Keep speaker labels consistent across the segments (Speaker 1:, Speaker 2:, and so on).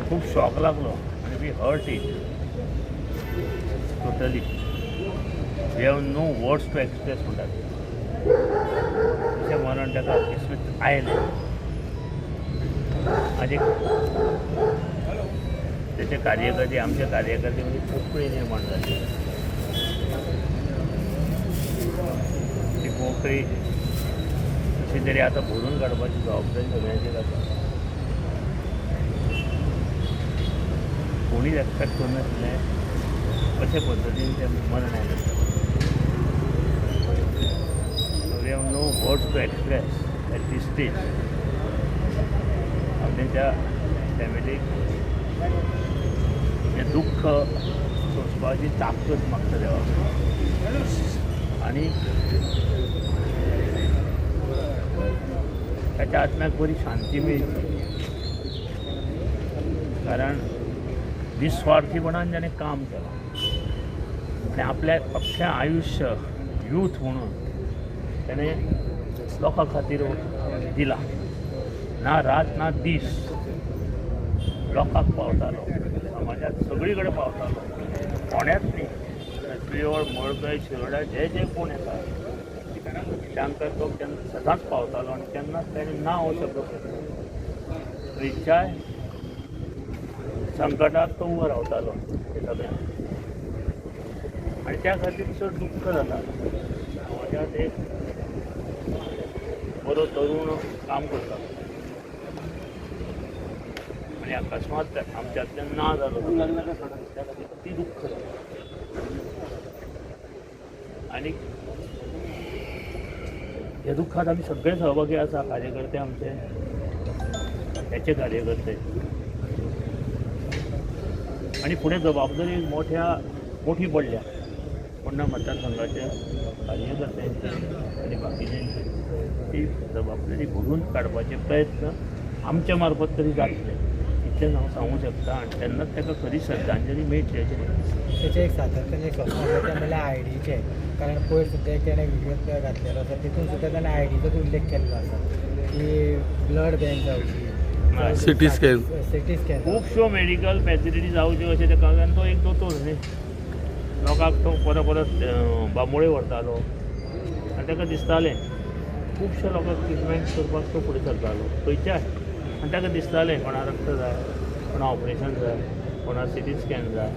Speaker 1: खूब शॉक लागलो आनी we hurt it totally. We have no words to express म्हणटात अशें मरण ताका अकस्मात आयलें आनी तेचे कार्यकर्ते आमचे कार्यकर्ते म्हणजे पोकळी निर्माण जाली. ती पोकळी कशी तरी आतां भरून काडपाची जबाबदारी सगळ्यांचेर आसा. कोणीच एक्सपेक्ट करनासलें अशे पद्दतीन तें मरण आयलें. So we have no words to express at this stage. हांव तेंच्या फॅमिलीक हें दुख्ख सोंसपाची ताकद मागता देवा आनी ताच्या आत्म्याक बरी शांती मेळची, कारण निस्वार्थीपणान ताणें काम केलां आनी आपल्या अख्खें आयुश्य यूथ म्हणून ताणें लोकां खातीर दिलां. ना रात ना दीस लोकांक पावतालो, समाजांत सगळी कडेन पावतालो. कोण्याच न्ही, प्रियोळ, मडकय, शिरोडा जे जे कोण येता तांकां तो केन्ना सदांच पावतालो आनी केन्नाच ताणें ना हो शब्द केलो. खंयच्याय संकटाक तो उबो रावतालो ते सगळ्यांक आनी त्या खातीर चड दुख्ख जाता. समाजांत एक बरो तरूण काम करतालो आनी अकस्मात आमच्यांतल्यान ना जालो, त्या खातीर ती दुख्ख जाता. आनी ह्या दुख्खात आमी सगळे सहभागी आसा, कार्यकर्ते आमचे, त्याचे कार्यकर्ते. आनी फुडें जबाबदारी मोठी पडल्या फोंडा मतदारसंघाच्या कार्यकर्त्यांची आनी बाकीच्यांची. ती जबाबदारी भरून काडपाचे प्रयत्न आमच्या मार्फत तरी जातले इतलेंच हांव सांगूंक शकता. आनी तेन्नाच ताका खरी श्रद्धांजली मेळटली अशें म्हाका.
Speaker 2: तेचें एक सातत्यान एक स्वप्न आसा तें म्हणल्यार आयडीचें. कारण पयर सुद्दां एक तेणें व्हिडियो घातलेलो आसा, तितून सुद्दां ताणें आयडीचोच उल्लेख केल्लो आसा की ब्लड बँक जावची,
Speaker 3: सिटी स्कॅन,
Speaker 2: सिटी स्कॅन,
Speaker 1: खुबश्यो मेडिकल फॅसिलिटी जावच्यो अशें तेका. आनी तो एक दोतोर न्ही, लोकांक तो परत परत बांबोळे व्हरतालो आनी ताका दिसतालें खुबश्या लोकांक ट्रिटमेंट करपाक तो फुडें सरतालो खंयच्याय. आनी ताका दिसतालें कोणा रक्त जाय, कोणा ऑपरेशन जाय, कोणा सिटी स्कॅन जाय,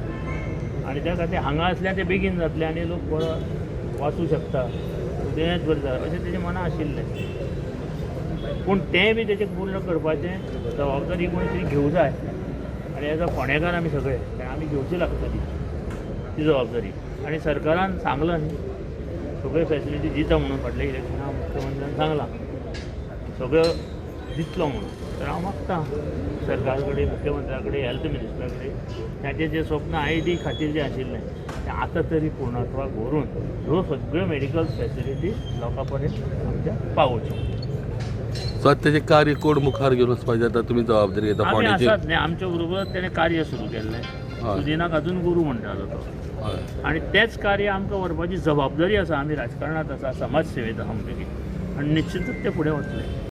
Speaker 1: आनी त्या खातीर हांगा आसल्यार तें बेगीन जातलें आनी लोक बरो वाचूं शकता, तेंच बरें जाता अशें तेजें मना आशिल्लें. पूण तें बी तेचें पूर्ण करपाचें जबाबदारी कोणी तरी घेवं जाय आनी एज अ फोंडेकार आमी सगळे आमी घेवची लागतली ती जबाबदारी. आनी सरकारान सांगलां न्ही सगळ्यो फॅसिलिटी दिता म्हणून, फाटल्या इलेक्शनाक मुख्यमंत्र्यान सांगलां सगळ्यो दितलो म्हणून. तर हांव मागता सरकार कडेन, मुख्यमंत्र्या कडेन, हेल्थ मिनिस्टरा कडेन, ताचें जें स्वप्न I D खातीर जें आशिल्लें तें आतां तरी पूर्णत्वाक व्हरून ह्यो सगळ्यो मेडिकल फॅसिलिटीज लोकां पर्यंत आमच्या पावोवच्यो.
Speaker 3: सो आतां तेजें कार्य कोण मुखार घेवन वचपाचें आतां तुमी जबाबदारी घेता
Speaker 1: आमी
Speaker 3: फोंडेचेर?
Speaker 1: आसात न्ही, आमच्या बरोबर तेणें कार्य सुरू केल्लें. सुदिनाक अजून गुरू म्हणटालो तो. आनी तेंच कार्य आमकां व्हरपाची जबाबदारी आसा. आमी राजकारणांत आसा, समाज सेवेंत आसा म्हणटकीर आनी निश्चितच तें फुडें वतलें.